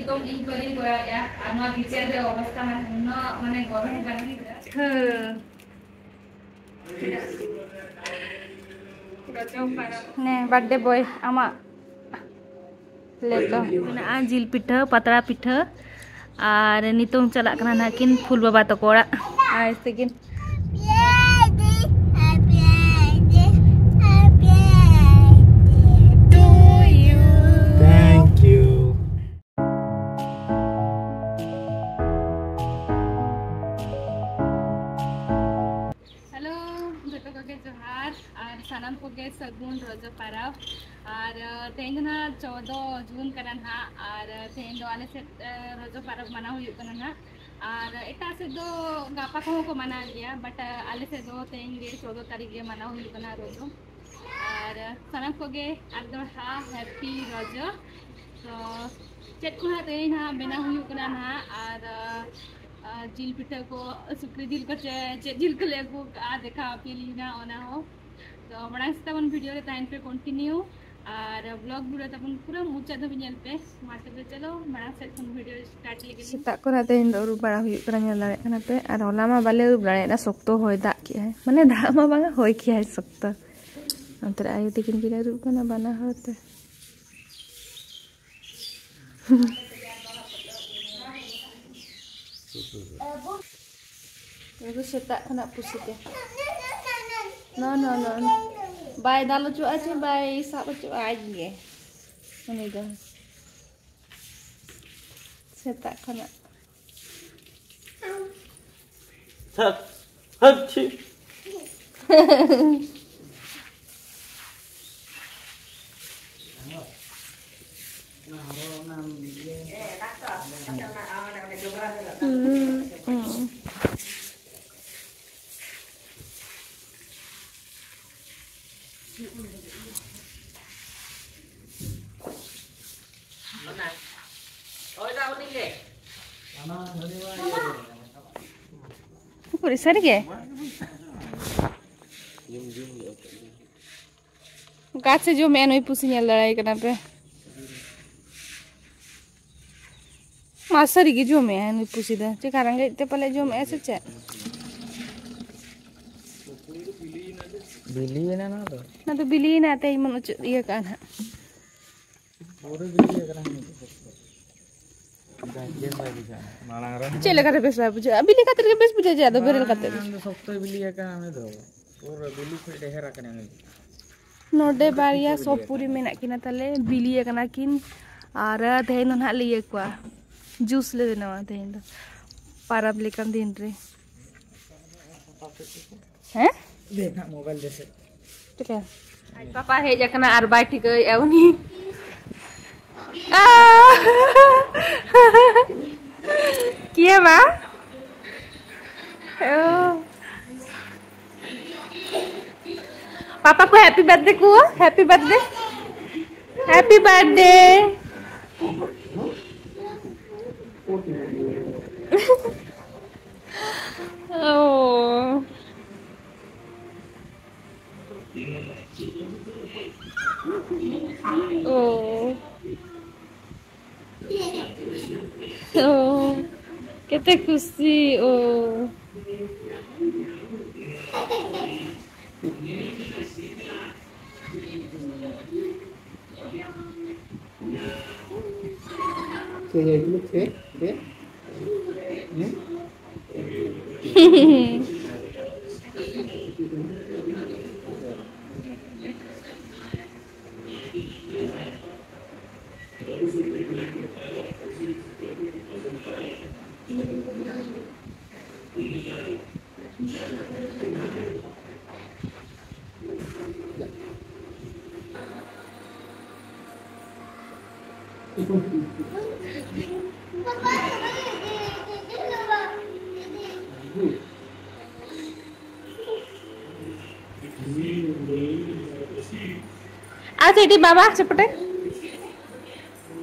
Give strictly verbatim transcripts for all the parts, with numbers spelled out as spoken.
ᱮᱠᱫᱚᱢ ᱤᱧ ᱯᱟᱹᱨᱤᱧ ᱠᱚᱨᱟᱣᱮᱫᱼᱟ᱾ ᱟᱨ ᱱᱚᱣᱟ ᱵᱤᱪᱟᱹᱨ ᱨᱮ ᱚᱵᱚᱥᱛᱟ ᱢᱟᱱᱮ ᱩᱱᱟᱹᱜ ᱢᱟᱱᱮ ᱜᱚᱨᱚᱵᱽ ᱜᱟᱱ ᱜᱤᱫᱽᱨᱟᱹ᱾ ᱦᱮᱸ᱾ ᱱᱮ ᱵᱟᱨᱛᱷᱰᱮ ᱵᱚᱭ, ᱟᱢᱟᱜ ᱞᱮᱴᱚ ᱢᱮᱱᱟᱜᱼᱟ, ᱡᱤᱞ ᱯᱤᱴᱷᱟᱹ, ᱯᱟᱛᱲᱟ ᱯᱤᱴᱷᱟᱹ, ᱟᱨ ᱱᱤᱛᱚᱝ ᱪᱟᱞᱟᱜ ᱠᱟᱱᱟ ᱱᱟᱦᱟᱜ ᱠᱤᱱ ᱯᱷᱩᱞ ᱵᱟᱵᱟ ᱛᱟᱠᱚ ᱚᱲᱟᱜ᱾ ᱟᱭ ᱥᱮᱠᱤᱱ᱾ Thank you. ᱦᱮᱞᱳ, ᱡᱚᱛᱚ ᱠᱚᱜᱮ ᱡᱚᱦᱟᱨ ᱟᱨ ᱥᱟᱱᱟᱢ ᱠᱚᱜᱮ ᱥᱟᱹᱜᱩᱱ ᱨᱚᱡᱚ ᱯᱟᱨᱟᱵᱽ᱾ ᱟᱨ, ᱟᱸ, ᱛᱮᱦᱮᱧ ᱫᱚ ᱱᱟᱦᱟᱜ ᱪᱳᱫᱚ ᱡᱩᱱ ᱠᱟᱱᱟ ᱱᱟᱦᱟᱜ, ᱟᱨ, ᱟᱸ, ᱛᱮᱦᱮᱧ ᱫᱚ ᱟᱞᱮ ᱥᱮᱫ, ᱟᱸ, ᱨᱚᱡᱚ ᱯᱟᱨᱟᱵᱽ ᱢᱟᱱᱟᱣ ᱦᱩᱭᱩᱜ ᱠᱟᱱᱟ ᱱᱟᱦᱟᱜ᱾ ᱟᱨ ᱮᱴᱟᱜ ᱥᱮᱫ ᱫᱚ ᱜᱟᱯᱟ ᱠᱚᱦᱚᱸ ᱠᱚ ᱢᱟᱱᱟᱣ ᱜᱮᱭᱟ, but, ᱟᱸ, ᱟᱞᱮ ᱥᱮᱫ ᱫᱚ ᱛᱮᱦᱮᱧ ᱜᱮ ᱪᱳᱫᱚ ᱛᱟᱹᱨᱤᱠᱷ ᱜᱮ ᱢᱟᱱᱟᱣ ᱦᱩᱭᱩᱜ ᱠᱟᱱᱟ ᱨᱚᱡᱚ᱾ ᱟᱨ, ᱟᱸ, ᱥᱟᱱᱟᱢ ᱠᱚᱜᱮ ᱟᱨ ᱫᱚᱲᱦᱟ ᱦᱮᱯᱤ ᱨᱚᱡᱚ᱾ ᱛᱚ ᱪᱮᱫ ᱠᱚ ᱱᱟᱦᱟᱜ ᱛᱮᱦᱮᱧ ᱱᱟᱦᱟᱜ ᱵᱮᱱᱟᱣ ᱦᱩᱭᱩᱜ ᱠᱟᱱᱟ ᱱᱟᱦᱟᱜ, ᱟᱨ, ᱟᱸ, ᱟᱨ ᱡᱤᱞ ᱯᱤᱴᱷᱟᱹ ᱠᱚ, ᱥᱩᱠᱨᱤ ᱡᱤᱞ ᱠᱚ, ᱪᱮ ᱪᱮᱫ ᱡᱤᱞ ᱠᱚᱞᱮ ᱟᱹᱜᱩ ᱠᱟᱜᱼᱟ, ᱫᱮᱠᱷᱟᱣ ᱟᱯᱮᱭᱟᱞᱤᱧ ᱱᱟᱦᱟᱜ ᱚᱱᱟ ᱦᱚᱸ᱾ ᱛᱚ ᱢᱟᱲᱟᱝ ᱥᱮᱫ ᱛᱟᱵᱚᱱ ᱵᱷᱤᱰᱤᱭᱳ ᱨᱮ ᱛᱟᱦᱮᱱ ᱯᱮ ᱠᱚᱱᱴᱤᱱᱤᱭᱩ, ᱟᱨ ᱵᱞᱚᱜ ᱵᱷᱤᱰᱤᱭᱳ ᱛᱟᱵᱚᱱ ᱯᱩᱨᱟᱹ ᱢᱩᱪᱟᱹᱫ ᱫᱷᱟᱹᱵᱤᱡ ᱧᱮᱞ ᱯᱮ᱾ ᱢᱟ ᱛᱚᱵᱮ ᱪᱚᱞᱚ ᱢᱟᱲᱟᱝ ᱥᱮᱫ ᱠᱷᱚᱱ ᱵᱷᱤᱰᱤᱭᱳ ᱥᱴᱟᱨᱴ ᱞᱮᱜᱮ ᱞᱤᱧ᱾ ᱥᱮᱛᱟᱜ ᱠᱷᱚᱱᱟᱜ ᱛᱮᱦᱮᱧ ᱫᱚ ᱟᱹᱨᱩᱵ ᱵᱟᱲᱟ ᱦᱩᱭᱩᱜ ᱠᱟᱱᱟ, ᱧᱮᱞ ᱫᱟᱲᱮᱭᱟᱜ ᱠᱟᱱᱟ ᱯᱮ, ᱟᱨ ᱦᱚᱞᱟ ᱢᱟ ᱵᱟᱞᱮ ᱟᱹᱨᱩᱵ ᱫᱟᱲᱮᱭᱟᱫᱟ, ᱥᱚᱠᱛᱚ ᱦᱚᱭ ᱫᱟᱜ ᱠᱮᱜᱼᱟᱭ, ᱢᱟᱱᱮ ᱫᱟᱜ ᱢᱟ ᱵᱟᱝᱟ, ᱦᱚᱭ ᱠᱮᱜᱼᱟᱭ ᱥᱚᱠᱛᱚ᱾ ᱚᱱᱛᱮ ᱨᱮ ᱟᱭᱳ ᱛᱟᱹᱠᱤᱱ ᱠᱤᱱ ᱟᱹᱨᱩᱵ ᱠᱟᱱᱟ ᱵᱟᱱᱟ ᱦᱚᱲ ᱛᱮ᱾ ᱩᱱᱤ ᱫᱚ ᱥᱮᱛᱟᱜ ᱠᱷᱚᱱᱟᱜ ᱯᱩᱥᱤ ᱛᱮ᱾ No, no, no, no. ᱵᱟᱭ ᱫᱟᱞ ᱦᱚᱪᱚᱣᱟᱜᱼᱟ ᱪᱮ ᱵᱟᱭ ᱥᱟᱵ ᱦᱚᱪᱚᱣᱟᱜᱼᱟ ᱟᱡ ᱜᱮ᱾ ᱩᱱᱤ ᱫᱚ ᱥᱮᱛᱟᱜ ᱠᱷᱚᱱᱟᱜ᱾ ᱦᱟᱯ, ᱦᱟᱯ, ᱪᱷᱤ᱾ ᱩᱠᱩᱨ, ᱥᱟᱹᱨᱤ ᱜᱮ? ᱚᱠᱟ ᱥᱮ ᱡᱚᱢᱮᱜᱼᱟ ᱱᱩᱭ ᱯᱩᱥᱤ, ᱧᱮᱞ ᱫᱟᱲᱮᱭᱟᱭ ᱠᱟᱱᱟ ᱯᱮ? ᱢᱟ ᱥᱟᱹᱨᱤ ᱜᱮ ᱡᱚᱢᱮᱜᱼᱟᱭ ᱱᱩᱭ ᱯᱩᱥᱤ ᱫᱚ᱾ ᱪᱮᱠᱟ ᱨᱮᱸᱜᱮᱡ ᱛᱮ ᱯᱟᱞᱮ ᱡᱚᱢᱮᱜᱼᱟᱭ ᱥᱮ ᱪᱮᱫ? ᱵᱤᱞᱤᱭᱮᱱᱟ ᱱᱚᱣᱟ ᱫᱚ᱾ ᱚᱱᱟ ᱫᱚ ᱵᱤᱞᱤᱭᱮᱱᱟ, ᱛᱮᱦᱮᱧ ᱵᱚᱱ ᱚᱪᱚ-, ᱤᱭᱟᱹ ᱠᱟᱜᱼᱟ ᱱᱟᱦᱟᱜ᱾ ᱯᱩᱨᱟᱹ ᱵᱤᱞᱤ ᱟᱠᱟᱱᱟ ᱱᱤᱛᱚᱜ ᱫᱚ᱾ ᱡᱟᱠ, ᱵᱮᱥ ᱵᱟᱭ ᱵᱩᱡᱷᱟᱹᱜᱼᱟ᱾ ᱢᱟᱲᱟᱝ ᱨᱮ ᱪᱮᱫ ᱞᱮᱠᱟᱛᱮ ᱵᱮᱥ ᱵᱟᱭ ᱵᱩᱡᱷᱟᱹᱜᱼᱟ? ᱵᱤᱞᱤ ᱠᱟᱛᱮ ᱜᱮ ᱵᱮᱥ ᱵᱩᱡᱷᱟᱹᱜᱼᱟ, ᱡᱮ ᱟᱫᱚ ᱵᱮᱨᱮᱞ ᱠᱟᱛᱮ ᱫᱚ᱾ ᱵᱟᱝ, ᱫᱚ ᱥᱚᱠᱛᱚᱭ ᱵᱤᱞᱤ ᱟᱠᱟᱱᱟ ᱩᱱᱤ ᱫᱚ᱾ ᱯᱩᱨᱟᱹ ᱵᱤᱞᱤ ᱠᱷᱚᱡ ᱰᱷᱮᱨ ᱟᱠᱟᱱᱟ ᱩᱱᱤ ᱫᱚ᱾ ᱱᱚᱰᱮ ᱵᱟᱨᱭᱟ ᱥᱚᱯᱩᱨᱤ ᱢᱮᱱᱟᱜ ᱠᱤᱱᱟ ᱛᱟᱞᱮ, ᱵᱤᱞᱤ ᱟᱠᱟᱱᱟ ᱠᱤᱱ᱾ ᱟᱨ ᱛᱮᱦᱮᱧ ᱫᱚ ᱱᱟᱦᱟᱜ ᱞᱮ ᱤᱭᱟᱹ ᱠᱚᱣᱟ, ᱡᱩᱥ ᱞᱮ ᱵᱮᱱᱟᱣᱟ ᱛᱮᱦᱮᱧ ᱫᱚ, ᱯᱟᱨᱟᱵᱽ ᱞᱮᱠᱟᱱ ᱫᱤᱱ ᱨᱮ᱾ ᱦᱮᱸ? ᱫᱮ ᱱᱟᱜ ᱢᱳᱵᱟᱭᱤᱞ ᱫᱮᱥᱮ᱾ ᱪᱤᱠᱟᱹ? ᱟᱡ ᱯᱟᱯᱟ ᱦᱮᱡ ᱟᱠᱟᱱᱟ ᱟᱨ ᱵᱟᱭ ᱴᱷᱤᱠᱟᱹᱭᱮᱫᱼᱟ ᱩᱱᱤ᱾ ᱟᱦ! ᱠᱤᱭᱟᱹ ᱵᱟ? ᱳ᱾ ᱯᱟᱯᱟ ᱠᱚ happy birthday ᱠᱚ, happy birthday, happy birthday. ᱳ᱾ ᱳ। ᱳ। କେତେ ଖୁସି। ଓ। ᱟᱪᱪᱷᱟ, ᱮᱴᱤ ᱵᱟᱵᱟ, ᱥᱮᱯᱴᱮ।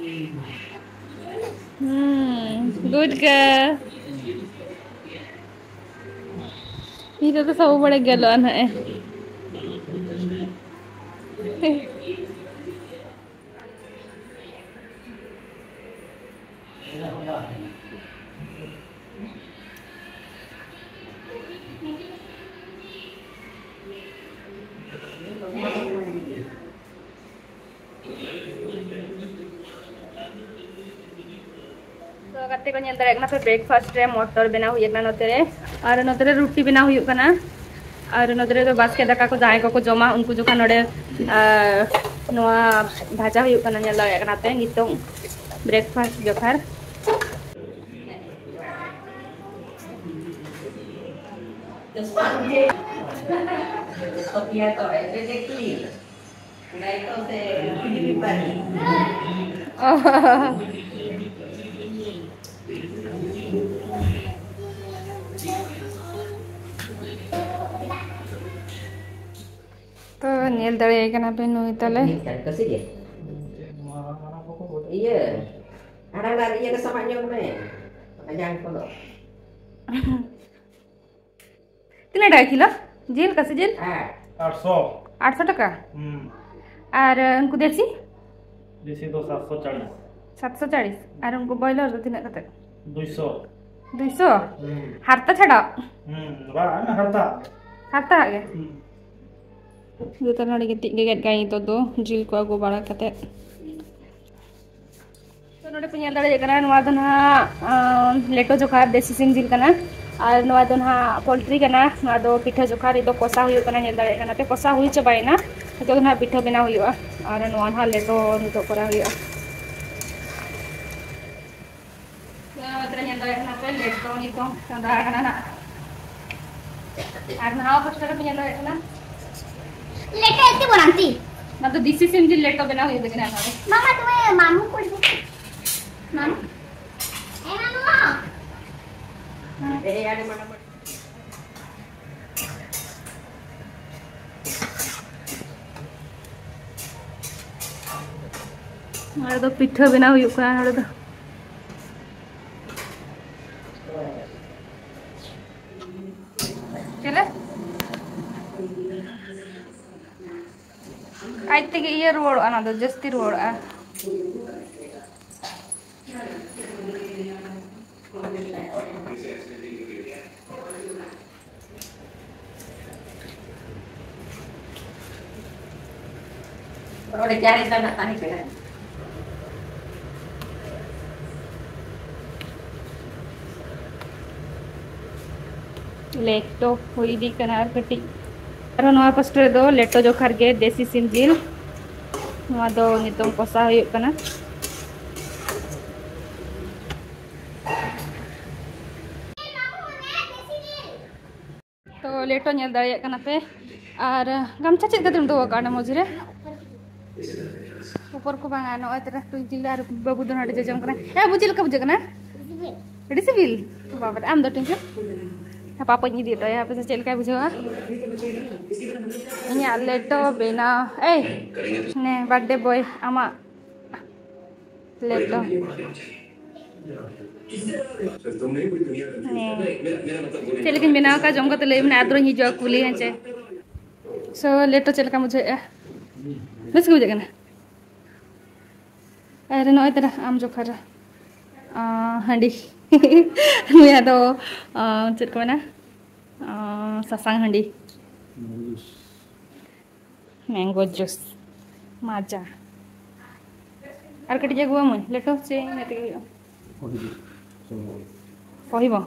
ᱦᱩᱸ, good girl। ᱱᱤᱛᱚᱜ ᱫᱚ ᱥᱚᱵ ᱵᱟᱲᱮ ᱜᱮᱞᱚᱜᱼᱟ ᱱᱟᱦᱟᱜ ᱮ। ᱛᱚ ᱜᱟᱛᱮ ᱠᱚ, ᱧᱮᱞ ᱫᱟᱲᱮᱭᱟᱜ ᱠᱟᱱᱟ ᱯᱮ, breakfast ᱨᱮ ᱢᱚᱴᱚᱨ ᱵᱮᱱᱟᱣ ᱦᱩᱭ ᱟᱠᱟᱱᱟ ᱱᱚᱛᱮ ᱨᱮ, ᱟᱨ ᱱᱚᱛᱮ ᱨᱮ ᱨᱩᱴᱤ ᱵᱮᱱᱟᱣ ᱦᱩᱭᱩᱜ ᱠᱟᱱᱟ᱾ ᱟᱨ ᱱᱚᱛᱮ ᱨᱮᱫᱚ ᱵᱟᱥᱠᱮ ᱫᱟᱠᱟ ᱠᱚ ᱡᱟᱦᱟᱸᱭ ᱠᱚᱠᱚ ᱡᱚᱢᱟ, ᱩᱱᱠᱩ ᱡᱚᱠᱷᱚᱱ ᱱᱚᱰᱮ, ᱟᱨ ᱱᱚᱣᱟ ᱵᱷᱟᱡᱟ ᱦᱩᱭᱩᱜ ᱠᱟᱱᱟ, ᱧᱮᱞ ᱫᱟᱲᱮᱭᱟᱜ ᱠᱟᱱᱟ ᱯᱮ ᱱᱤᱛᱚᱝ breakfast ᱡᱚᱠᱷᱟᱨ᱾ ᱛᱚ, ᱧᱮᱞ ᱫᱟᱲᱮᱭᱟᱭ ᱠᱟᱱᱟ ᱯᱮ, ᱱᱩᱭ ᱛᱟᱞᱮ᱾ ᱤᱭᱟᱹ, ᱦᱟᱲᱟᱢ ᱟᱨ ᱤᱭᱟᱹ ᱫᱚ ᱥᱟᱢᱟᱜ ᱧᱚᱜ ᱢᱮ, ᱡᱟᱝ ᱠᱚᱫᱚ᱾ ᱛᱤᱱᱟᱹᱜ ᱴᱟᱠᱟ ᱠᱤᱞᱳ ᱡᱤᱞ, ᱠᱟᱹᱥᱤ ᱡᱤᱞ? ᱟᱴᱥᱚ᱾ ᱟᱴᱥᱚ ᱴᱟᱠᱟ? ᱦᱩᱸ᱾ ᱟᱨ ᱩᱱᱠᱩ ᱫᱮᱥᱤ? ᱫᱮᱥᱤ ᱫᱚ ᱥᱟᱛᱥᱚ ᱪᱟᱲᱤᱥ᱾ ᱥᱟᱛᱥᱚ ᱪᱟᱲᱤᱥ᱾ ᱟᱨ ᱩᱱᱠᱩ ᱵᱚᱭᱞᱟᱨ ᱫᱚ ᱛᱤᱱᱟᱹᱜ ᱠᱟᱛᱮ? ᱫᱩᱭᱥᱚ᱾ ᱫᱩᱭᱥᱚ? ᱦᱩᱸ᱾ ᱦᱟᱨᱛᱟ ᱪᱷᱟᱰᱟ? ᱦᱩᱸ, ᱵᱟᱝ, ᱦᱟᱨᱛᱟ᱾ ᱦᱟᱨᱛᱟ ᱜᱮ? ᱦᱩᱸ᱾ ᱡᱚᱛᱚ ᱱᱚᱰᱮ ᱜᱤᱛᱤᱡ ᱜᱮ ᱜᱮᱫ ᱠᱟᱜ ᱱᱤᱛᱚᱜ ᱫᱚ ᱡᱤᱞ ᱠᱚ ᱟᱹᱜᱩ ᱵᱟᱲᱟ ᱠᱟᱛᱮ᱾ ᱛᱚ, ᱱᱚᱰᱮ ᱯᱮ ᱧᱮᱞ ᱫᱟᱲᱮᱭᱟᱜ ᱠᱟᱱᱟ, ᱱᱚᱣᱟ ᱫᱚ ᱱᱟᱦᱟᱜ, ᱟᱸ, ᱞᱮᱴᱚ ᱡᱚᱠᱷᱟ ᱫᱮᱥᱤ ᱥᱤᱢ ᱡᱤᱞ ᱠᱟᱱᱟ᱾ ᱟᱨ ᱱᱚᱣᱟ ᱫᱚ ᱱᱟᱦᱟᱜ ᱯᱳᱞᱴᱨᱤ ᱠᱟᱱᱟ᱾ ᱱᱚᱣᱟ ᱫᱚ ᱯᱤᱴᱷᱟᱹ ᱡᱚᱠᱷᱟ ᱨᱮᱫᱚ ᱠᱚᱥᱟᱣ ᱦᱩᱭᱩᱜ ᱠᱟᱱᱟ, ᱧᱮᱞ ᱫᱟᱲᱮᱭᱟᱜ ᱠᱟᱱᱟ ᱯᱮ, ᱠᱚᱥᱟᱣ ᱦᱩᱭ ᱪᱟᱵᱟᱭᱮᱱᱟ᱾ ᱱᱤᱛᱚᱜ ᱫᱚ ᱱᱟᱦᱟᱜ ᱯᱤᱴᱷᱟᱹ ᱵᱮᱱᱟᱣ ᱦᱩᱭᱩᱜᱼᱟ᱾ ᱟᱨ ᱱᱚᱣᱟ ᱱᱟᱦᱟᱜ ᱞᱮᱴᱚ ᱱᱤᱛᱚᱜ ᱠᱚᱨᱟᱣ ᱦᱩᱭᱩᱜᱼᱟ᱾ ᱱᱚᱛᱮ ᱨᱮ ᱧᱮᱞ ᱫᱟᱲᱮᱭᱟᱜ ᱠᱟᱱᱟ ᱯᱮ, ᱞᱮᱴᱚ ᱱᱤᱛᱚᱝ ᱪᱚᱸᱫᱟ ᱟᱠᱟᱱᱟ ᱱᱟᱜ᱾ ᱟᱨ ᱱᱟᱣᱟ ᱯᱟᱥᱴᱟ ᱨᱮ ᱯᱮ ᱧᱮᱞ ᱫᱟᱲᱮᱭᱟᱜ ᱠᱟᱱᱟ, ᱞᱮᱴᱚ ᱮᱛᱮ ᱵᱚᱱᱟᱱᱛᱤ᱾ ᱚᱱᱟ ᱫᱚ ᱫᱮᱥᱤ ᱥᱤᱢ ᱡᱤᱞ ᱞᱮᱴᱚ ᱵᱮᱱᱟᱣ ᱦᱩᱭᱩᱜ ᱠᱟᱱᱟ ᱱᱚᱰᱮ᱾ ᱢᱟᱢᱟ, ᱛᱩᱢᱮ ᱢᱟᱢᱩ ᱠᱚ ᱞᱟᱹᱜᱤᱫ᱾ ᱢᱟᱢᱩ? ᱮ ᱢᱟᱢᱩ᱾ ᱱᱚᱰᱮ ᱫᱚ ᱯᱤᱴᱷᱟᱹ ᱵᱮᱱᱟᱣ ᱦᱩᱭᱩᱜ ᱠᱟᱱᱟ ᱱᱚᱰᱮ ᱫᱚ᱾ ᱪᱮᱞᱮ? ᱟᱡ ᱛᱮᱜᱮ ᱤᱭᱟᱹ ᱨᱩᱣᱟᱹᱲᱚᱜᱼᱟ, ᱚᱱᱟ ᱫᱚ ᱡᱟᱹᱥᱛᱤ ᱨᱩᱣᱟᱹᱲᱚᱜᱼᱟ᱾ ᱞᱮᱴᱚ ᱦᱩᱭ ᱤᱫᱤᱜ ᱠᱟᱱᱟ ᱟᱨ ᱠᱟᱹᱴᱤᱡ᱾ ᱟᱨᱦᱚᱸ ᱱᱚᱣᱟ ᱯᱟᱥᱴᱟ ᱨᱮᱫᱚ ᱞᱮᱴᱚ ᱡᱚᱠᱷᱟᱨ ᱜᱮ ᱫᱮᱥᱤ ᱥᱤᱢ ᱡᱤᱞ, ᱱᱚᱣᱟ ᱫᱚ ᱱᱤᱛᱚᱝ ᱠᱚᱥᱟ ᱦᱩᱭᱩᱜ ᱠᱟᱱᱟ᱾ ᱛᱚ ᱞᱮᱴᱚ ᱧᱮᱞ ᱫᱟᱲᱮᱭᱟᱜ ᱠᱟᱱᱟ ᱯᱮ᱾ ᱟᱨ ᱜᱟᱢᱪᱷᱟ ᱪᱮᱫ ᱠᱟᱛᱮᱢ ᱫᱚᱦᱚ ᱟᱠᱟᱫᱼᱟ ᱚᱱᱟ ᱢᱚᱡᱽ ᱨᱮ? ᱩᱯᱚᱨ ᱠᱚ ᱵᱟᱝᱟ, ᱱᱚᱜᱼᱚᱭ ᱛᱚᱨᱟ ᱴᱩᱭᱠᱤᱞ ᱟᱨ ᱵᱟᱹᱵᱩ ᱫᱚ ᱱᱚᱰᱮ ᱡᱚᱡᱚᱢ ᱠᱟᱱᱟ᱾ ᱮ, ᱵᱟᱹᱵᱩ ᱪᱮᱫ ᱞᱮᱠᱟ ᱵᱩᱡᱷᱟᱹᱜ ᱠᱟᱱᱟ? ᱟᱹᱰᱤ ᱥᱤᱵᱤᱞ᱾ ᱵᱟᱵᱟ ᱨᱮ, ᱟᱢ ᱫᱚ ᱴᱩᱭᱠᱤᱞ? ᱦᱟᱯᱟ ᱯᱟᱹᱧ ᱤᱫᱤ ᱦᱚᱴᱚ ᱟᱭᱟ, ᱦᱟᱯᱮ ᱥᱮ ᱪᱮᱫ ᱞᱮᱠᱟᱭ ᱵᱩᱡᱷᱟᱹᱣᱟ᱾ ᱤᱧᱟᱹᱜ ᱞᱮᱴᱚ ᱵᱮᱱᱟᱣ, ᱮᱭ, ᱱᱮ, ᱵᱟᱨᱛᱷᱰᱮ ᱵᱚᱭ, ᱟᱢᱟᱜ ᱞᱮᱴᱚ᱾ ᱦᱮᱸ᱾ ᱪᱮᱫ ᱞᱮᱠᱟᱧ ᱵᱮᱱᱟᱣ ᱟᱠᱟᱫ, ᱡᱚᱢ ᱠᱟᱛᱮ ᱞᱟᱹᱭ ᱢᱮ, ᱟᱫᱚᱧ ᱦᱤᱡᱩᱜᱼᱟ ᱠᱩᱞᱤ, ᱦᱮᱸ ᱪᱮ? So, ᱞᱮᱴᱚ ᱪᱮᱫ ᱞᱮᱠᱟ ᱵᱩᱡᱷᱟᱹᱜᱼᱟ? ᱵᱮᱥ ᱜᱮ ᱵᱩᱡᱷᱟᱹᱜ ᱠᱟᱱᱟ? ᱟᱨ ᱱᱚᱜᱼᱚᱭ ᱛᱟᱨᱟ ᱟᱢ ᱡᱚᱠᱷᱟ ᱨᱮ, ᱟᱸ, ᱦᱟᱺᱰᱤ᱾ ᱱᱩᱭᱟᱜ ᱫᱚ, ᱟᱸ, ᱪᱮᱫ ᱠᱚ ᱢᱮᱱᱟ? ᱟᱸ, ᱥᱟᱥᱟᱝ ᱦᱟᱺᱰᱤ᱾ Mango juice, ᱢᱟᱡᱟ᱾ ᱟᱨ ᱠᱟᱹᱴᱤᱡ ᱟᱹᱜᱩᱣᱟᱢᱟᱹᱧ, ᱞᱮᱴᱚ ᱪᱮ ᱤᱱᱟᱹ ᱛᱮᱜᱮ ᱦᱩᱭᱩᱜᱼᱟ? ᱯᱚᱦᱤᱵᱚ᱾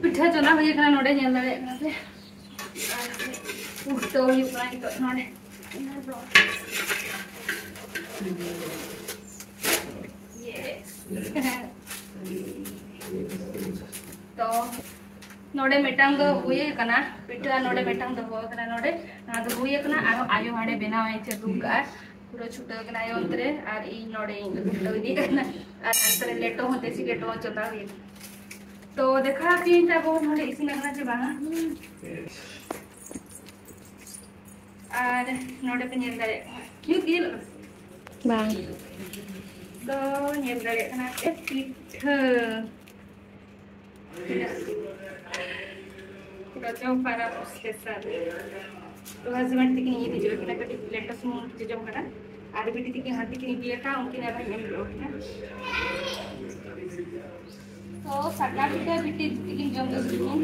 ᱯᱤᱴᱷᱟᱹ ᱪᱚᱸᱫᱟ ᱦᱩᱭ ᱟᱠᱟᱱᱟ ᱱᱚᱰᱮ, ᱧᱮᱞ ᱫᱟᱲᱮᱭᱟᱜ ᱠᱟᱱᱟ ᱯᱮ᱾ ᱟᱨ ᱩᱞᱴᱟᱹᱣ ᱦᱩᱭᱩᱜ ᱠᱟᱱᱟ ᱱᱤᱛᱚᱜ ᱱᱚᱰᱮ᱾ Yes. ᱛᱚ ᱱᱚᱰᱮ ᱢᱤᱫᱴᱟᱝ ᱫᱚ ᱦᱩᱭ ᱟᱠᱟᱱᱟ ᱯᱤᱴᱷᱟᱹ, ᱟᱨ ᱱᱚᱰᱮ ᱢᱤᱫᱴᱟᱝ ᱫᱚᱦᱚ ᱟᱠᱟᱱᱟ᱾ ᱱᱚᱰᱮ ᱱᱚᱣᱟ ᱫᱚ ᱦᱩᱭ ᱟᱠᱟᱱᱟ, ᱟᱨᱦᱚᱸ ᱟᱭᱳ ᱦᱟᱸᱰᱮ ᱵᱮᱱᱟᱣ ᱮ ᱪᱟᱹᱞᱩ ᱠᱟᱜᱼᱟ, ᱯᱩᱨᱟᱹ ᱪᱷᱩᱴᱟᱹᱣ ᱠᱟᱱᱟ ᱟᱭᱳ ᱚᱱᱛᱮ ᱨᱮ, ᱟᱨ ᱤᱧ ᱱᱚᱰᱮ ᱤᱧ ᱩᱞᱴᱟᱹᱣ ᱤᱫᱤ ᱠᱟᱱᱟ᱾ ᱟᱨ ᱦᱟᱱᱛᱮ ᱨᱮ ᱞᱮᱴᱚ ᱦᱚᱸ, ᱫᱮᱥᱤ ᱞᱮᱴᱚ ᱦᱚᱸ ᱪᱚᱸᱫᱟ ᱦᱩᱭ ᱟᱠᱟᱱᱟ᱾ ᱛᱚ ᱫᱮᱠᱷᱟᱣ ᱟᱯᱮᱭᱟᱹᱧ ᱛᱟᱵᱚ ᱱᱚᱰᱮ ᱤᱥᱤᱱ ᱟᱠᱟᱱᱟ ᱪᱮ ᱵᱟᱝᱟ᱾ ᱟᱨ ᱱᱚᱰᱮ ᱯᱮ ᱧᱮᱞ ᱫᱟᱲᱮᱭᱟᱜ ᱠᱟᱱᱟ, ᱧᱩᱛ ᱜᱮ ᱧᱮᱞᱚᱜ ᱠᱟᱱᱟ᱾ ᱵᱟᱝ᱾ ᱛᱚ ᱧᱮᱞ ᱫᱟᱲᱮᱭᱟᱜ ᱠᱟᱱᱟ ᱯᱮ ᱯᱤᱴᱷᱟᱹ᱾ ᱨᱚᱡᱚ ᱯᱟᱨᱟᱵᱽ special᱾ ᱛᱚ husband ᱛᱤᱠᱤᱱ ᱤᱧ ᱤᱫᱤ ᱦᱚᱪᱚ ᱠᱤᱱᱟ ᱠᱟᱹᱴᱤᱡ ᱞᱮᱴᱚ ᱥᱩᱱᱩᱢ ᱡᱚᱡᱚᱢ ᱠᱟᱱᱟ᱾ ᱟᱨ ᱵᱤᱴᱤ ᱛᱤᱠᱤᱱ ᱦᱟᱱᱛᱮ ᱠᱤᱱ ᱤᱫᱤᱭᱟᱠᱟᱫ, ᱩᱱᱠᱤᱱ ᱟᱨᱦᱚᱸᱧ ᱮᱢ ᱦᱚᱴᱚ ᱠᱤᱱᱟ᱾ ᱛᱚ ᱥᱟᱠᱟᱢ ᱯᱤᱴᱷᱟᱹ ᱵᱤᱴᱤ ᱛᱤᱠᱤᱱ ᱡᱚᱢ ᱞᱟᱹᱜᱤᱫ ᱠᱤᱱ᱾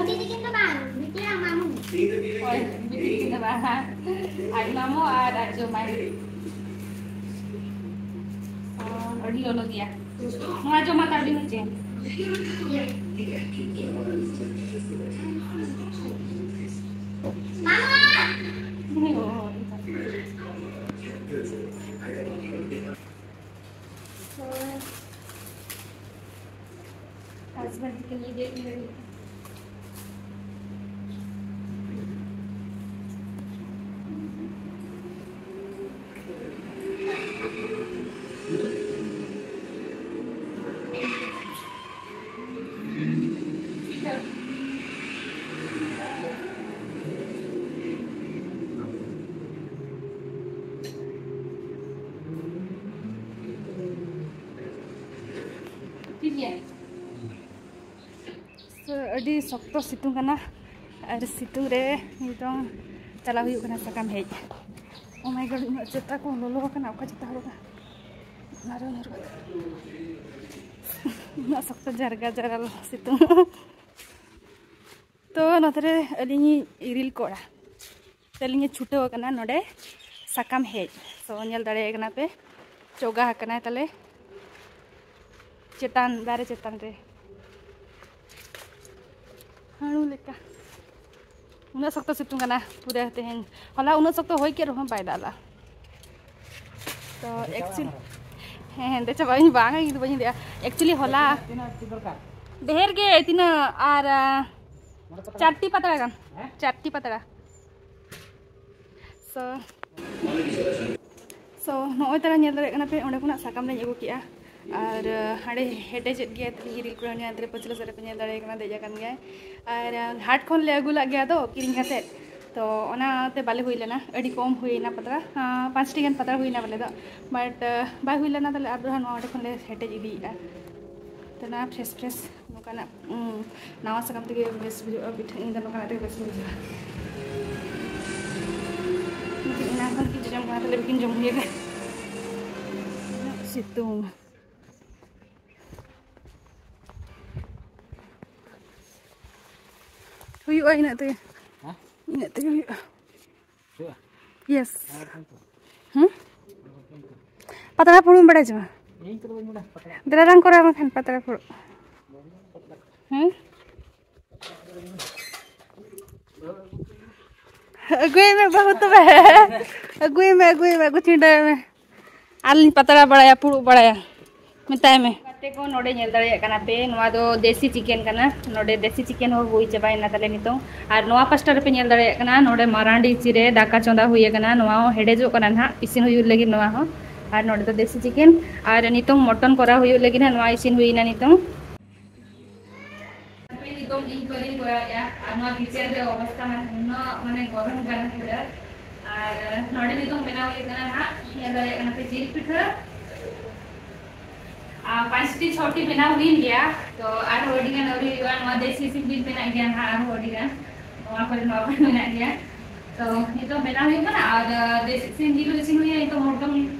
ᱵᱤᱴᱤ ᱛᱤᱠᱤᱱ ᱫᱚ ᱵᱟᱝ, ᱵᱤᱴᱤ ᱟᱨ ᱢᱟᱢᱩ᱾ ᱦᱳᱭ, ᱵᱤᱴᱤ ᱛᱤᱠᱤᱱ ᱫᱚ ᱵᱟᱝ, ᱟᱡ ᱢᱟᱢᱩ ᱟᱨ ᱟᱡ ᱡᱚᱢᱟᱭ᱾ ᱛᱚ ᱟᱹᱰᱤ ᱞᱚᱞᱚ ᱜᱮᱭᱟ᱾ ᱱᱚᱣᱟ ᱡᱚᱢᱟ ᱛᱟᱵᱤᱱ ᱪᱮ? Husband ᱛᱟᱹᱠᱤᱱ ᱞᱟᱹᱜᱤᱫ ᱤᱧ ᱞᱟᱹᱜᱤᱫ᱾ ᱴᱷᱤᱠ ᱜᱮᱭᱟ᱾ So, ᱟᱹᱰᱤ ᱥᱚᱠᱛᱚ ᱥᱤᱛᱩᱝ ᱠᱟᱱᱟ ᱟᱨ ᱥᱤᱛᱩᱝ ᱨᱮ ᱱᱤᱛᱚᱝ ᱪᱟᱞᱟᱣ ᱦᱩᱭᱩᱜ ᱠᱟᱱᱟ ᱥᱟᱠᱟᱢ ᱦᱮᱡ᱾ Oh my God, ᱩᱱᱟᱹᱜ ᱡᱩᱛᱟ ᱠᱚ ᱞᱚᱞᱚ ᱟᱠᱟᱱᱟ, ᱚᱠᱟ ᱡᱩᱛᱟ ᱦᱚᱨᱚᱜᱟ? ᱚᱱᱟ ᱨᱮ ᱧᱩᱨᱩᱜ ᱠᱟᱱᱟ᱾ ᱩᱱᱟᱹᱜ ᱥᱚᱠᱛᱚ ᱡᱟᱨᱜᱟ ᱡᱟᱨᱟᱞ ᱥᱤᱛᱩᱝ᱾ ᱛᱚ ᱱᱚᱛᱮ ᱨᱮ ᱟᱹᱞᱤᱧᱤᱡ ᱤᱨᱤᱞ ᱠᱚᱲᱟ ᱛᱟᱹᱞᱤᱧᱮ ᱪᱷᱩᱴᱟᱹᱣ ᱟᱠᱟᱱᱟ ᱱᱚᱰᱮ ᱥᱟᱠᱟᱢ ᱦᱮᱡ᱾ So ᱧᱮᱞ ᱫᱟᱲᱮᱭᱟᱭ ᱠᱟᱱᱟ ᱯᱮ, ᱪᱚᱜᱟ ᱟᱠᱟᱱᱟᱭ ᱛᱟᱞᱮ ᱪᱮᱛᱟᱱ, ᱫᱟᱨᱮ ᱪᱮᱛᱟᱱ ᱨᱮ᱾ ᱦᱟᱹᱬᱩ ᱞᱮᱠᱟ᱾ ᱩᱱᱟᱹᱜ ᱥᱚᱠᱛᱚ ᱥᱤᱛᱩᱝ ᱠᱟᱱᱟ ᱯᱩᱨᱟᱹ ᱛᱮᱦᱮᱧ᱾ ᱦᱚᱞᱟ ᱩᱱᱟᱹᱜ ᱥᱚᱠᱛᱚ ᱦᱚᱭ ᱠᱮᱫ ᱨᱮᱦᱚᱸ ᱵᱟᱭ ᱫᱟᱜ ᱞᱮᱫᱟ᱾ ᱛᱚ actually, ᱦᱮᱸ, ᱦᱮᱸᱫᱮ ᱪᱟᱵᱟᱜ ᱤᱧ, ᱵᱟᱝ, ᱤᱧ ᱫᱚ ᱵᱟᱹᱧ ᱦᱮᱸᱫᱮᱜᱼᱟ᱾ Actually ᱦᱚᱞᱟ ᱛᱤᱱᱟᱹᱜ ᱪᱮᱫ ᱫᱚᱨᱠᱟᱨ? ᱰᱷᱮᱨ ᱜᱮ, ᱛᱤᱱᱟᱹᱜ ᱟᱨ, ᱟᱸ, ᱢᱚᱬᱮ ᱯᱟᱛᱲᱟ? ᱪᱟᱨᱴᱤ ᱯᱟᱛᱲᱟ ᱜᱟᱱ᱾ ᱦᱮᱸ? ᱪᱟᱨᱴᱤ ᱯᱟᱛᱲᱟ᱾ So, so ᱱᱚᱜᱼᱚᱭ ᱛᱟᱨᱟ ᱧᱮᱞ ᱫᱟᱲᱮᱭᱟᱜ ᱠᱟᱱᱟ ᱯᱮ, ᱚᱸᱰᱮ ᱠᱷᱚᱱᱟᱜ ᱥᱟᱠᱟᱢ ᱞᱮ ᱟᱹᱜᱩ ᱠᱮᱜᱼᱟ᱾ ᱟᱨ, ᱟᱸ, ᱦᱟᱸᱰᱮ ᱦᱮᱰᱮᱡᱮᱫ ᱜᱮᱭᱟ ᱛᱟᱞᱤᱧ ᱤᱨᱤᱞ ᱠᱚᱲᱟ, ᱩᱱᱤ ᱦᱟᱱᱛᱮ ᱨᱮ ᱯᱟᱹᱪᱷᱞᱟᱹ ᱥᱮᱫ ᱨᱮ ᱯᱮ ᱧᱮᱞ ᱫᱟᱲᱮᱭᱟᱭ ᱠᱟᱱᱟ, ᱫᱮᱡ ᱟᱠᱟᱱ ᱜᱮᱭᱟᱭ᱾ ᱟᱨ, ᱟᱸ, ᱦᱟᱴ ᱠᱷᱚᱱ ᱞᱮ ᱟᱹᱜᱩ ᱞᱟᱜ ᱜᱮᱭᱟ ᱫᱚ ᱠᱤᱨᱤᱧ ᱠᱟᱛᱮᱫ, ᱛᱚ ᱚᱱᱟᱛᱮ ᱵᱟᱞᱮ ᱦᱩᱭ ᱞᱮᱱᱟ, ᱟᱹᱰᱤ ᱠᱚᱢ ᱦᱩᱭᱱᱟ ᱯᱟᱛᱲᱟ, ᱟᱸ, ᱯᱟᱸᱪᱴᱤ ᱜᱟᱱ ᱯᱟᱛᱲᱟ ᱦᱩᱭᱱᱟ ᱵᱚᱞᱮ ᱫᱚ, but, ᱟᱸ, ᱵᱟᱭ ᱦᱩᱭ ᱞᱮᱱᱟ, ᱛᱟᱦᱞᱮ ᱟᱨ ᱫᱚᱲᱦᱟ ᱱᱚᱣᱟ ᱚᱸᱰᱮ ᱠᱷᱚᱱ ᱞᱮ ᱦᱮᱰᱮᱡ ᱤᱫᱤᱭᱮᱫᱼᱟ᱾ ᱛᱚ ᱱᱚᱣᱟ fresh fresh ᱱᱚᱝᱠᱟᱱᱟᱜ, ᱩᱸ, ᱱᱟᱣᱟ ᱥᱟᱠᱟᱢ ᱛᱮᱜᱮ ᱵᱮᱥ ᱵᱩᱡᱷᱟᱹᱜᱼᱟ ᱯᱤᱴᱷᱟᱹ, ᱤᱧ ᱫᱚ ᱱᱚᱝᱠᱟᱱᱟᱜ ᱛᱮᱜᱮ ᱵᱮᱥ ᱵᱩᱡᱷᱟᱹᱜᱼᱟ᱾ ᱮᱱᱟᱝ ᱠᱷᱚᱱ ᱜᱮ ᱡᱚᱢ ᱠᱟᱱᱟ ᱛᱟᱦᱞᱮ, ᱵᱤᱠᱤᱱ ᱡᱚᱢ ᱦᱩᱭᱩᱜᱼᱟ᱾ ᱥᱤᱛᱩᱝ᱾ ᱦᱩᱭᱩᱜᱼᱟ ᱤᱱᱟᱹᱜ ᱛᱮᱜᱮ᱾ ᱦᱮᱸ? ᱤᱱᱟᱹᱜ ᱛᱮᱜᱮ ᱦᱩᱭᱩᱜᱼᱟ᱾ ᱦᱩᱭᱩᱜᱼᱟ? ᱭᱮᱥ᱾ ᱟᱨ ᱵᱟᱠᱷᱟᱱ ᱛᱚ? ᱦᱩᱸ? ᱯᱟᱛᱲᱟ ᱯᱷᱩᱲᱩᱜ ᱮᱢ ᱵᱟᱲᱟᱭ ᱪᱮ ᱵᱟᱝ? ᱤᱧ ᱠᱚᱫᱚ ᱵᱟᱹᱧ ᱵᱟᱲᱟᱭᱟ ᱯᱟᱛᱲᱟ᱾ ᱫᱮᱞᱟ ᱨᱟᱝ ᱠᱚᱨᱟᱣ ᱢᱮ ᱠᱷᱟᱱ ᱯᱟᱛᱲᱟ ᱯᱷᱩᱲᱩᱜ᱾ ᱦᱩᱸ? ᱟᱹᱜᱩᱭ ᱢᱮ ᱵᱟᱹᱦᱩ ᱛᱚᱵᱮ᱾ ᱟᱹᱜᱩᱭ ᱢᱮ, ᱟᱹᱜᱩᱭ ᱢᱮ, ᱟᱹᱜᱩ ᱪᱷᱤᱰᱟᱹᱣ ᱢᱮ᱾ ᱟᱨ ᱞᱤᱧ ᱯᱟᱛᱲᱟ ᱵᱟᱲᱟᱭᱟ, ᱯᱷᱩᱲᱩᱜ ᱵᱟᱲᱟᱭᱟ᱾ ᱢᱮᱛᱟᱭ ᱢᱮ᱾ ᱜᱟᱛᱮ ᱠᱚ, ᱱᱚᱰᱮ ᱧᱮᱞ ᱫᱟᱲᱮᱭᱟᱜ ᱠᱟᱱᱟ ᱯᱮ, ᱱᱚᱣᱟ ᱫᱚ ᱫᱮᱥᱤ ᱪᱤᱠᱮᱱ ᱠᱟᱱᱟ᱾ ᱱᱚᱰᱮ ᱫᱮᱥᱤ ᱪᱤᱠᱮᱱ ᱦᱚᱸ ᱦᱩᱭ ᱪᱟᱵᱟᱭᱮᱱᱟ ᱛᱟᱞᱮ ᱱᱤᱛᱚᱝ᱾ ᱟᱨ ᱱᱚᱣᱟ ᱯᱟᱥᱴᱟ ᱨᱮᱯᱮ ᱧᱮᱞ ᱫᱟᱲᱮᱭᱟᱜ ᱠᱟᱱᱟ, ᱱᱚᱰᱮ ᱢᱟᱨᱟᱝ ᱰᱮᱠᱪᱤ ᱨᱮ ᱫᱟᱠᱟ ᱪᱚᱸᱫᱟ ᱦᱩᱭ ᱟᱠᱟᱱᱟ᱾ ᱱᱚᱣᱟ ᱦᱚᱸ ᱦᱮᱰᱮᱡᱚᱜ ᱠᱟᱱᱟ ᱱᱟᱦᱟᱜ, ᱤᱥᱤᱱ ᱦᱩᱭᱩᱜ ᱞᱟᱹᱜᱤᱫ ᱱᱚᱣᱟ ᱦᱚᱸ᱾ ᱟᱨ ᱱᱚᱰᱮ ᱫᱚ ᱫᱮᱥᱤ ᱪᱤᱠᱮᱱ, ᱟᱨ ᱱᱤᱛᱚᱝ ᱢᱚᱴᱚᱱ ᱠᱚᱨᱟᱣ ᱦᱩᱭᱩᱜ ᱞᱟᱹᱜᱤᱫ ᱱᱟᱦᱟᱜ, ᱱᱚᱣᱟ ᱤᱥᱤᱱ ᱦᱩᱭᱱᱟ ᱱᱤᱛᱚᱝ᱾ ᱦᱟᱯᱮ ᱱᱤᱛᱚᱝ ᱤᱧ ᱯᱟᱹᱨᱤᱧ ᱠᱚᱨᱟᱣᱮᱫᱼᱟ᱾ ᱟᱨ ᱱᱚᱣᱟ ᱠᱤᱪᱮᱱ ᱨᱮ ᱚᱵᱚᱥᱛᱟ ᱢᱟᱱᱮ ᱱᱩᱱᱟᱹᱜ ᱢᱟᱱᱮ ᱜᱚᱨᱚᱢ ᱠᱟᱱᱟ ᱯᱩᱨᱟᱹ᱾ ᱟᱨ ᱱᱚᱰᱮ ᱱᱤᱛᱚᱝ ᱵᱮᱱᱟᱣ ᱦᱩᱭᱩᱜ ᱠᱟᱱᱟ ᱦᱟᱸᱜ, ᱧᱮᱞ ᱫᱟᱲᱮᱭᱟᱜ ᱠᱟᱱᱟ ᱯᱮ ᱡᱤᱞ ᱯᱤᱴᱷᱟᱹ᱾ ᱟᱨ ᱯᱟᱸᱪᱴᱤ ᱪᱷᱚᱴᱤ ᱵᱮᱱᱟᱣ ᱦᱩᱭᱮᱱ ᱜᱮᱭᱟ, ᱛᱚ ᱟᱨᱦᱚᱸ ᱟᱹᱰᱤ ᱜᱟᱱ ᱟᱹᱣᱨᱤ ᱦᱩᱭᱩᱜᱼᱟ᱾ ᱱᱚᱣᱟ ᱫᱮᱥᱤ ᱥᱤᱢ ᱡᱤᱞ ᱢᱮᱱᱟᱜ ᱜᱮᱭᱟ ᱦᱟᱸᱜ, ᱟᱨᱦᱚᱸ ᱟᱹᱰᱤ ᱜᱟᱱ ᱱᱚᱣᱟ ᱠᱚᱨᱮ ᱱᱚᱣᱟ ᱠᱚᱨᱮ ᱢᱮᱱᱟᱜ ᱜᱮᱭᱟ᱾ ᱛᱚ ᱱᱤᱛᱚᱜ ᱵᱮᱱᱟᱣ ᱦᱩᱭᱩᱜ ᱠᱟᱱᱟ ᱟᱨ ᱫᱮᱥᱤ ᱥᱤᱢ ᱡᱤᱞ ᱤᱥᱤᱱ ᱦᱩᱭᱩᱜᱼᱟ᱾ ᱱᱤᱛᱚᱜ ᱢᱚᱴᱚᱱ,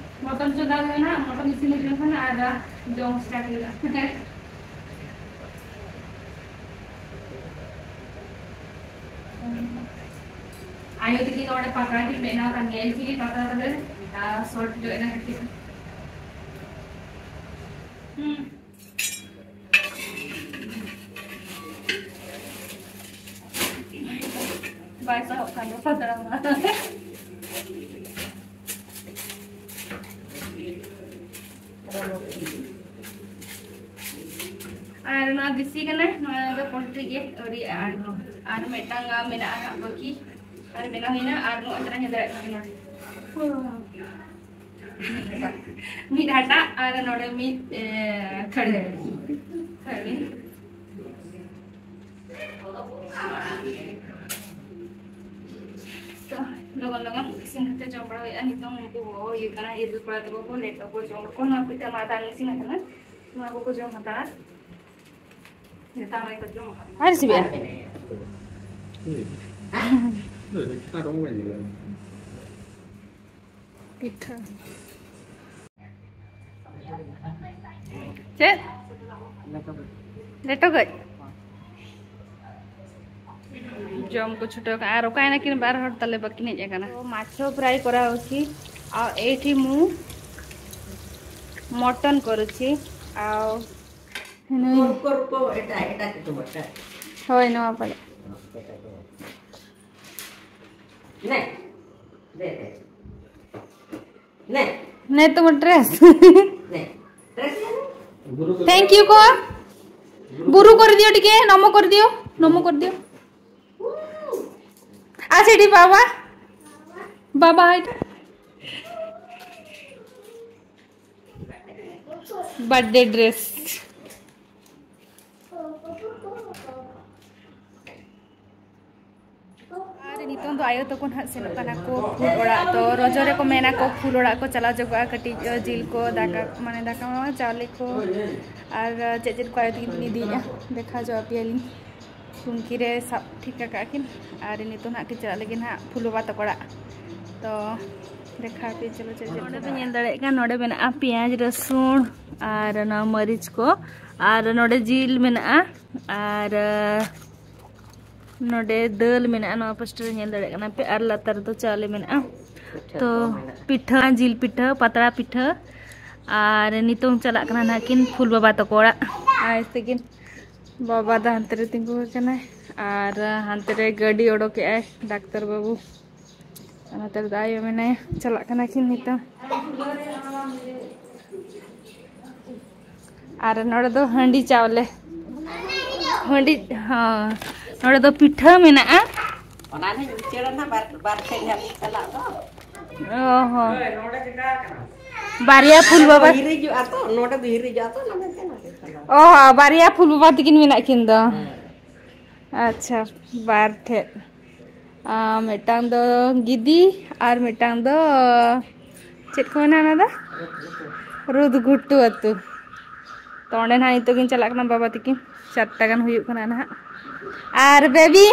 ᱢᱚᱴᱚᱱ ᱪᱚᱸᱫᱟ ᱦᱩᱭᱩᱜᱼᱟ ᱱᱟᱦᱟᱜ, ᱢᱚᱴᱚᱱ ᱤᱥᱤᱱ ᱦᱩᱭ ᱞᱮᱱᱠᱷᱟᱱ ᱟᱨ ᱡᱚᱢ ᱥᱴᱟᱨᱴ ᱦᱩᱭᱩᱜᱼᱟ᱾ ᱟᱭᱳ ᱛᱤᱠᱤᱱ ᱱᱚᱰᱮ ᱯᱟᱛᱲᱟ ᱠᱤᱱ ᱵᱮᱱᱟᱣ ᱠᱟᱱ ᱜᱮᱭᱟ, ᱤᱧ ᱛᱤᱠᱤᱱ ᱯᱟᱛᱲᱟ ᱛᱟᱞᱮ, ᱟᱨ ᱥᱚᱨᱴ ᱧᱚᱜ ᱮᱱᱟ ᱠᱟᱹᱴᱤᱡ᱾ ᱦᱩᱸ᱾ ᱵᱟᱭ ᱥᱟᱦᱚᱵ ᱠᱟᱱ ᱫᱚ ᱯᱟᱛᱲᱟ ᱢᱟ᱾ ᱟᱨ ᱱᱚᱣᱟ ᱫᱮᱥᱤ ᱠᱟᱱᱟ, ᱱᱚᱣᱟ ᱫᱚ ᱯᱳᱞᱴᱨᱤ ᱜᱮ ᱟᱹᱣᱨᱤᱭᱟᱜᱼᱟ᱾ ᱟᱨ, ᱟᱨ ᱢᱤᱫᱴᱟᱝ ᱢᱮᱱᱟᱜᱼᱟ ᱦᱟᱸᱜ ᱵᱟᱹᱠᱤ, ᱟᱨ ᱵᱮᱱᱟᱣ ᱦᱩᱭᱱᱟ᱾ ᱟᱨ ᱱᱚᱣᱟ ᱛᱟᱨᱟ ᱧᱮᱞ ᱫᱟᱲᱮᱭᱟᱜ ᱠᱟᱱᱟ᱾ ᱢᱤᱫ ᱦᱟᱴᱟᱜ ᱟᱨ ᱱᱚᱰᱮ ᱢᱤᱫ, ᱮ, ᱛᱷᱟᱹᱨᱤ᱾ ᱛᱷᱟᱹᱨᱤ᱾ ᱛᱚ, ᱞᱚᱜᱚᱱ ᱞᱚᱜᱚᱱ ᱤᱥᱤᱱ ᱠᱟᱛᱮ ᱡᱚᱢ ᱵᱟᱲᱟ ᱦᱩᱭᱩᱜᱼᱟ᱾ ᱱᱤᱛᱚᱝ ᱩᱱᱠᱩ ᱜᱚᱜᱚ ᱦᱩᱭᱩᱜ ᱠᱟᱱᱟ, ᱤᱨᱤᱞ ᱠᱚᱲᱟ ᱛᱟᱠᱚ ᱠᱚ ᱞᱮᱴᱚ ᱠᱚ ᱡᱚᱢ ᱠᱚ᱾ ᱱᱚᱣᱟ ᱯᱤᱴᱷᱟᱹ ᱢᱟ ᱫᱟᱝ ᱤᱥᱤᱱ ᱟᱠᱟᱱᱟ, ᱱᱚᱣᱟ ᱠᱚᱠᱚ ᱡᱚᱢ ᱦᱟᱛᱟᱲᱟ᱾ ᱱᱮᱛᱟᱨ ᱨᱮᱠᱚ ᱡᱚᱢ ᱦᱟᱛᱟᱲᱟ᱾ ᱟᱨ ᱥᱤᱵᱤᱞᱟ? ᱦᱩᱸ᱾ ᱟᱨ ᱚᱱᱟ ᱧᱮᱞᱟ᱾ ᱯᱤᱴᱷᱟᱹ᱾ ᱪᱮᱫ? ᱞᱮᱴᱚ ᱜᱟᱹᱡ? ᱡᱚᱢ ᱠᱚ ᱪᱷᱩᱴᱟᱹᱣ ᱠᱟᱱᱟ᱾ ᱟᱨ ᱚᱠᱟᱭᱮᱱᱟ ᱠᱤᱱ ᱵᱟᱨ ᱦᱚᱲ ᱛᱟᱞᱮ ᱵᱟᱹᱠᱤᱱ ᱦᱮᱡ ᱟᱠᱟᱱᱟ? ᱛᱚ ᱢᱟᱪᱷᱚ ᱯᱷᱨᱟᱭ ᱠᱚᱨᱟᱣ ᱦᱚᱪᱤ, ᱟᱨ ᱮᱭᱴᱷᱤ ᱢᱩ ᱢᱚᱴᱚᱱ ᱠᱚᱨᱩᱪᱤ, ᱟᱨ ᱱᱩᱭ ᱦᱳᱭ, ᱱᱚᱣᱟ ᱯᱟᱞᱮ᱾ ନେ ତମ ଡ୍ରେସ୍। ଥ୍ୟାଙ୍କ ୟୁ କହ। ବୁରୁ କରିଦିଅ ଟିକେ, ନମ କରିଦିଅ, ନମ କରିଦିଅ। ଆ ସେଠି ବାବା, ବାବା ଏଇଟା। Birthday dress. ᱟᱨ ᱱᱤᱛᱚᱝ ᱫᱚ ᱟᱭᱳ ᱛᱟᱠᱚ ᱱᱟᱦᱟᱜ ᱥᱮᱱᱚᱜ ᱠᱟᱱᱟ ᱠᱚ ᱯᱷᱩᱞ ᱚᱲᱟᱜ᱾ ᱛᱚ ᱨᱚᱡᱚ ᱨᱮᱠᱚ ᱢᱮᱱᱟ ᱠᱚ ᱯᱷᱩᱞ ᱚᱲᱟᱜ ᱠᱚ ᱪᱟᱞᱟᱣ ᱡᱚᱜᱚᱜᱼᱟ, ᱠᱟᱹᱴᱤᱡ ᱡᱤᱞ ᱠᱚ, ᱫᱟᱠᱟ, ᱢᱟᱱᱮ ᱫᱟᱠᱟ ᱢᱟ ᱪᱟᱣᱞᱮ ᱠᱚ ᱟᱨ ᱪᱮᱫ ᱪᱮᱫ ᱠᱚ ᱟᱭᱳ ᱛᱟᱹᱠᱤᱱ ᱠᱤᱱ ᱤᱫᱤᱭᱮᱫᱼᱟ, ᱫᱮᱠᱷᱟᱣ ᱡᱚ ᱟᱯᱮᱭᱟᱞᱤᱧ᱾ ᱴᱩᱝᱠᱤ ᱨᱮ ᱥᱟᱵ ᱴᱷᱤᱠ ᱟᱠᱟᱫ ᱠᱤᱱ ᱟᱨ ᱱᱤᱛᱚᱝ ᱱᱟᱦᱟᱜ ᱠᱤᱱ ᱪᱟᱞᱟᱜ ᱞᱟᱹᱜᱤᱫ ᱱᱟᱦᱟᱜ ᱯᱷᱩᱞ ᱵᱟᱵᱟ ᱛᱟᱠᱚ ᱚᱲᱟᱜ᱾ ᱛᱚ ᱫᱮᱠᱷᱟᱣ ᱯᱮ, ᱪᱚᱞᱚ ᱪᱮᱫ ᱪᱮᱫ ᱱᱚᱰᱮ ᱯᱮ ᱧᱮᱞ ᱫᱟᱲᱮᱭᱟᱜ ᱠᱟᱱ, ᱱᱚᱰᱮ ᱢᱮᱱᱟᱜᱼᱟ ᱯᱮᱸᱭᱟᱡᱽ, ᱨᱟᱹᱥᱩᱱ ᱟᱨ ᱱᱚᱣᱟ ᱢᱟᱹᱨᱤᱪ ᱠᱚ, ᱟᱨ ᱱᱚᱰᱮ ᱡᱤᱞ ᱢᱮᱱᱟᱜᱼᱟ, ᱟᱨ ᱱᱚᱰᱮ ᱫᱟᱹᱞ ᱢᱮᱱᱟᱜᱼᱟ, ᱱᱚᱣᱟ ᱯᱟᱥᱴᱟ ᱨᱮ ᱧᱮᱞ ᱫᱟᱲᱮᱭᱟᱜ ᱠᱟᱱᱟ ᱯᱮ, ᱟᱨ ᱞᱟᱛᱟᱨ ᱨᱮᱫᱚ ᱪᱟᱣᱞᱮ ᱢᱮᱱᱟᱜᱼᱟ᱾ ᱛᱚ ᱯᱤᱴᱷᱟᱹ, ᱡᱤᱞ ᱯᱤᱴᱷᱟᱹ, ᱯᱟᱛᱲᱟ ᱯᱤᱴᱷᱟᱹ, ᱟᱨ ᱱᱤᱛᱚᱝ ᱪᱟᱞᱟᱜ ᱠᱟᱱᱟ ᱱᱟᱦᱟᱜ ᱠᱤᱱ ᱯᱷᱩᱞ ᱵᱟᱵᱟ ᱛᱟᱠᱚ ᱚᱲᱟᱜ᱾ ᱟᱡ ᱛᱮᱠᱤᱱ ᱵᱟᱵᱟ ᱫᱚ ᱦᱟᱱᱛᱮ ᱨᱮ ᱛᱤᱸᱜᱩ ᱟᱠᱟᱱᱟᱭ, ᱟᱨ ᱦᱟᱱᱛᱮ ᱨᱮ ᱜᱟᱹᱰᱤ ᱚᱰᱚᱠᱮᱜᱼᱟᱭ ᱰᱟᱠᱛᱟᱨ ᱵᱟᱹᱵᱩ᱾ ᱟᱨ ᱱᱚᱛᱮ ᱨᱮᱫᱚ ᱟᱭᱳ ᱢᱮᱱᱟᱭᱟ, ᱪᱟᱞᱟᱜ ᱠᱟᱱᱟ ᱠᱤᱱ ᱱᱤᱛᱚᱝ᱾ ᱟᱨ ᱱᱚᱰᱮ ᱫᱚ ᱦᱟᱺᱰᱤ ᱪᱟᱣᱞᱮ, ᱦᱟᱺᱰᱤ, ᱦᱚᱸ, ᱱᱚᱰᱮ ᱫᱚ ᱯᱤᱴᱷᱟᱹ ᱢᱮᱱᱟᱜᱼᱟ᱾ ᱚᱱᱟ ᱞᱤᱧ ᱩᱪᱟᱹᱲᱟ ᱱᱟᱜ, ᱵᱟᱨ, ᱵᱟᱨ ᱴᱷᱮᱡ ᱧᱚᱜ ᱞᱤᱧ ᱪᱟᱞᱟᱜ ᱫᱚ᱾ ᱚ ᱦᱚᱸ᱾ ᱵᱟᱨᱭᱟ ᱯᱷᱩᱞ ᱵᱟᱵᱟ᱾ ᱦᱤᱨᱤᱡᱚᱜᱼᱟ ᱛᱚ, ᱱᱚᱰᱮ ᱫᱚ ᱦᱤᱨᱤᱡᱚᱜᱼᱟ ᱛᱚ, ᱚᱱᱟ ᱢᱮᱱᱛᱮ ᱱᱚᱰᱮ ᱪᱟᱞᱟᱜ᱾ ᱚ ᱦᱚᱸ, ᱵᱟᱨᱭᱟ ᱯᱷᱩᱞ ᱵᱟᱵᱟ ᱛᱟᱹᱠᱤᱱ ᱢᱮᱱᱟᱜ ᱠᱤᱱ ᱫᱚ᱾ ᱦᱮᱸ᱾ ᱟᱪᱪᱷᱟ, ᱵᱟᱨ ᱴᱷᱮᱡ᱾ ᱟᱨ ᱢᱤᱫᱴᱟᱝ ᱫᱚ ᱜᱤᱫᱤ ᱟᱨ ᱢᱤᱫᱴᱟᱝ ᱫᱚ ᱪᱮᱫ ᱠᱚ ᱢᱮᱱᱟ ᱚᱱᱟ ᱫᱚ? ᱨᱩᱫᱽ ᱜᱷᱩᱴᱩ ᱟᱹᱛᱩ᱾ ᱛᱚ ᱚᱸᱰᱮ ᱱᱟᱦᱟᱜ ᱱᱤᱛᱚᱜ ᱜᱤᱧ ᱪᱟᱞᱟᱜ ᱠᱟᱱᱟ ᱵᱟᱵᱟ ᱛᱟᱹᱠᱤᱱ᱾ ᱪᱟᱨᱴᱟ ᱜᱟᱱ ᱦᱩᱭᱩᱜ ᱠᱟᱱᱟ ᱱᱟᱦᱟᱜ᱾ ᱟᱨ ᱵᱮᱵᱤ,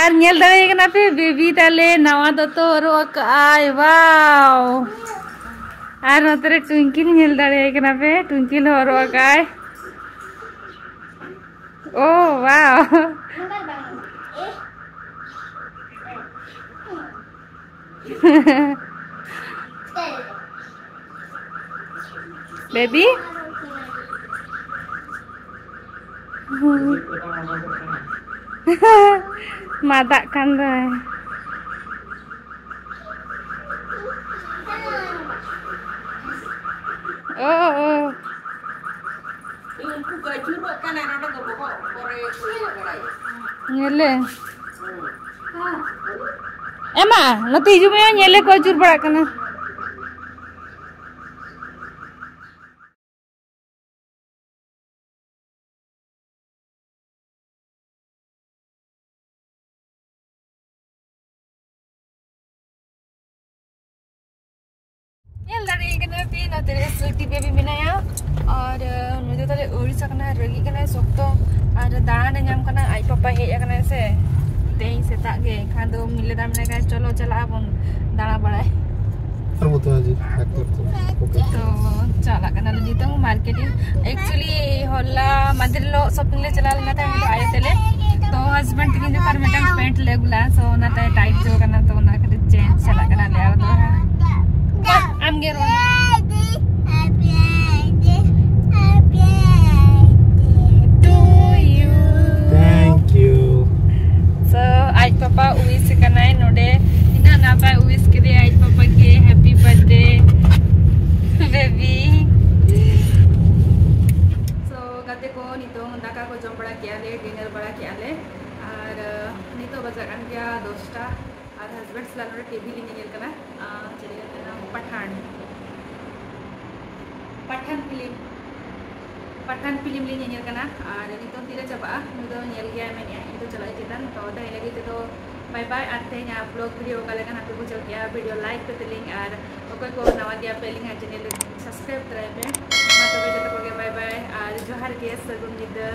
ᱟᱨ ᱧᱮᱞ ᱫᱟᱲᱮᱭᱟᱭ ᱠᱟᱱᱟ ᱯᱮ, ᱵᱮᱵᱤ ᱛᱟᱞᱮ ᱱᱟᱣᱟ ᱫᱚᱛᱚ ᱦᱚᱨᱚᱜ ᱟᱠᱟᱫᱼᱟᱭ, wow! ᱟᱨ ᱱᱚᱛᱮ ᱨᱮ ᱴᱩᱝᱠᱤᱞ ᱧᱮᱞ ᱫᱟᱲᱮᱭᱟᱭ ᱠᱟᱱᱟ ᱯᱮ, ᱴᱩᱝᱠᱤᱞ ᱦᱚᱸ ᱦᱚᱨᱚᱜ ᱟᱠᱟᱫᱼᱟᱭ᱾ Oh, wow! Baby? ᱢᱟᱫᱟᱜ ᱠᱟᱱ ᱫᱚᱭ᱾ ᱳ, ᱳ᱾ ᱩᱱᱠᱩ ᱠᱚ ᱟᱹᱪᱩᱨᱚᱜ ᱠᱟᱱᱟ, ᱱᱚᱰᱮ ᱫᱚ ᱵᱚᱦᱚᱜ ᱠᱚᱨᱮ ᱠᱚ ᱤᱭᱟᱹ ᱵᱟᱲᱟᱭᱟ᱾ ᱧᱮᱞᱮ᱾ ᱮᱢᱟ, ᱱᱚᱛᱮ ᱦᱤᱡᱩᱜ ᱢᱮ, ᱧᱮᱞᱮ ᱠᱚ ᱟᱹᱪᱩᱨ ᱵᱟᱲᱟᱜ ᱠᱟᱱᱟ᱾ ᱧᱮᱞ ᱫᱟᱲᱮᱭᱟᱭ ᱠᱟᱱᱟ ᱯᱮ, ᱱᱚᱛᱮ ᱨᱮ ᱥᱩᱴᱤ ᱵᱮᱵᱤ ᱢᱮᱱᱟᱭᱟ᱾ ᱟᱨ, ᱱᱩᱭ ᱫᱚ ᱛᱟᱦᱞᱮ ᱟᱹᱲᱤᱥ ᱟᱠᱟᱱᱟᱭ, ᱨᱟᱹᱜᱤᱜ ᱠᱟᱱᱟᱭ ᱥᱚᱠᱛᱚ᱾ ᱟᱨ ᱫᱟᱬᱟᱱᱮ ᱧᱟᱢ ᱠᱟᱱᱟ, ᱟᱡ ᱯᱟᱯᱟ ᱦᱮᱡ ᱟᱠᱟᱱᱟᱭ ᱥᱮ ᱛᱮᱦᱮᱧ ᱥᱮᱛᱟᱜ ᱜᱮ᱾ ᱮᱱᱠᱷᱟᱱ ᱫᱚ ᱢᱤᱞᱮ ᱫᱟ ᱢᱮᱱᱟᱭ ᱠᱟᱱᱟ, "ᱪᱚᱞᱚ ᱪᱟᱞᱟᱜ ᱟᱵᱚᱱ ᱫᱟᱬᱟ ᱵᱟᱲᱟᱭ᱾" ᱟᱨ ᱵᱚᱛᱚᱨ ᱟᱡᱤ, ᱟᱠ ᱵᱚᱛᱚᱨ᱾ ᱛᱚ, ᱪᱟᱞᱟᱜ ᱠᱟᱱᱟᱞᱮ ᱱᱤᱛᱚᱝ ᱢᱟᱨᱠᱮᱴᱤᱝ᱾ Actually, ᱦᱚᱞᱟ ᱢᱟᱫᱷᱮᱨ ᱦᱤᱞᱳᱜ shopping ᱞᱮ ᱪᱟᱞᱟᱣ ᱞᱮᱱᱟ ᱛᱟᱦᱮᱸ ᱫᱚ ᱟᱭᱳ ᱛᱮᱞᱮ᱾ ᱛᱚ, husband ᱛᱟᱹᱠᱤᱱ ᱫᱚ ᱟᱨ ᱢᱤᱫᱴᱟᱝ pant ᱞᱮ ᱟᱹᱜᱩ ᱞᱟᱜᱼᱟ, so ᱚᱱᱟᱛᱮ tight ᱪᱚ ᱠᱟᱱᱟ, ᱛᱚ ᱚᱱᱟ ᱠᱷᱟᱹᱛᱤᱨ change ᱪᱟᱞᱟᱜ ᱠᱟᱱᱟᱞᱮ ᱟᱨ ᱫᱚ᱾ ᱟᱢ ᱜᱮ ᱨᱚᱲ ᱢᱮ᱾ To you. Thank you. So, ᱟᱡ ᱯᱟᱯᱟ wish ᱠᱟᱱᱟᱭ ᱱᱚᱰᱮ᱾ ᱛᱤᱱᱟᱹᱜ ᱱᱟᱯᱟᱭ wish ᱠᱮᱫᱮᱭᱟ ᱟᱡ ᱯᱟᱯᱟ ᱜᱮ, "Happy birthday, baby." So, ᱜᱟᱛᱮ ᱠᱚ, ᱱᱤᱛᱚᱝ ᱫᱟᱠᱟ ᱠᱚ ᱡᱚᱢ ᱵᱟᱲᱟ ᱠᱮᱜᱼᱟ ᱞᱮ, dinner ᱵᱟᱲᱟ ᱠᱮᱜᱼᱟ ᱞᱮ᱾ ᱟᱨ, ᱟᱸ, ᱱᱤᱛᱚᱜ ᱵᱟᱡᱟᱜ ᱠᱟᱱ ᱜᱮᱭᱟ ᱫᱚᱥᱴᱟ᱾ ᱟᱨ husband ᱥᱟᱞᱟᱜ ᱱᱚᱰᱮ TV ᱞᱤᱧ ᱧᱮᱧᱮᱞ ᱠᱟᱱᱟ᱾ ᱟᱸ, ᱪᱮᱫ ᱞᱤᱧ ᱧᱮᱞ ᱠᱟᱱᱟ? ᱯᱟᱴᱷᱟᱱ᱾ ᱯᱟᱴᱷᱟᱱ film᱾ ᱯᱟᱴᱷᱟᱱ film ᱞᱤᱧ ᱧᱮᱧᱮᱞ ᱠᱟᱱᱟ᱾ ᱟᱨ ᱱᱤᱛᱚᱝ ᱛᱤᱨᱮ ᱪᱟᱵᱟᱜᱼᱟ, ᱩᱱᱤ ᱫᱚ ᱧᱮᱞ ᱜᱮᱭᱟᱭ ᱢᱮᱱᱮᱫᱼᱟ, ᱤᱧ ᱫᱚ ᱪᱟᱞᱟᱜ ᱤᱧ ᱪᱮᱛᱟᱱ᱾ ᱛᱚ, ᱛᱮᱦᱮᱧ ᱞᱟᱹᱜᱤᱫ ᱛᱮᱫᱚ bye bye᱾ ᱟᱨ ᱛᱮᱦᱮᱧᱟᱜ vlog video ᱚᱠᱟ ᱞᱮᱠᱟ ᱱᱟᱜ ᱯᱮ ᱵᱩᱡᱷᱟᱹᱣ ᱠᱮᱜᱼᱟ, video like ᱯᱮ ᱛᱟᱹᱞᱤᱧ᱾ ᱟᱨ ᱚᱠᱚᱭ ᱠᱚ ᱱᱟᱣᱟ ᱜᱮᱭᱟ ᱯᱮ ᱟᱹᱞᱤᱧᱟᱜ channel ᱨᱮ, subscribe ᱛᱚᱨᱟᱭ ᱯᱮ᱾ ᱢᱟ ᱛᱚᱵᱮ ᱡᱚᱛᱚ ᱠᱚᱜᱮ bye bye ᱟᱨ ᱡᱚᱦᱟᱨ ᱜᱮ, ᱥᱟᱹᱜᱩᱱ ᱧᱤᱫᱟᱹ᱾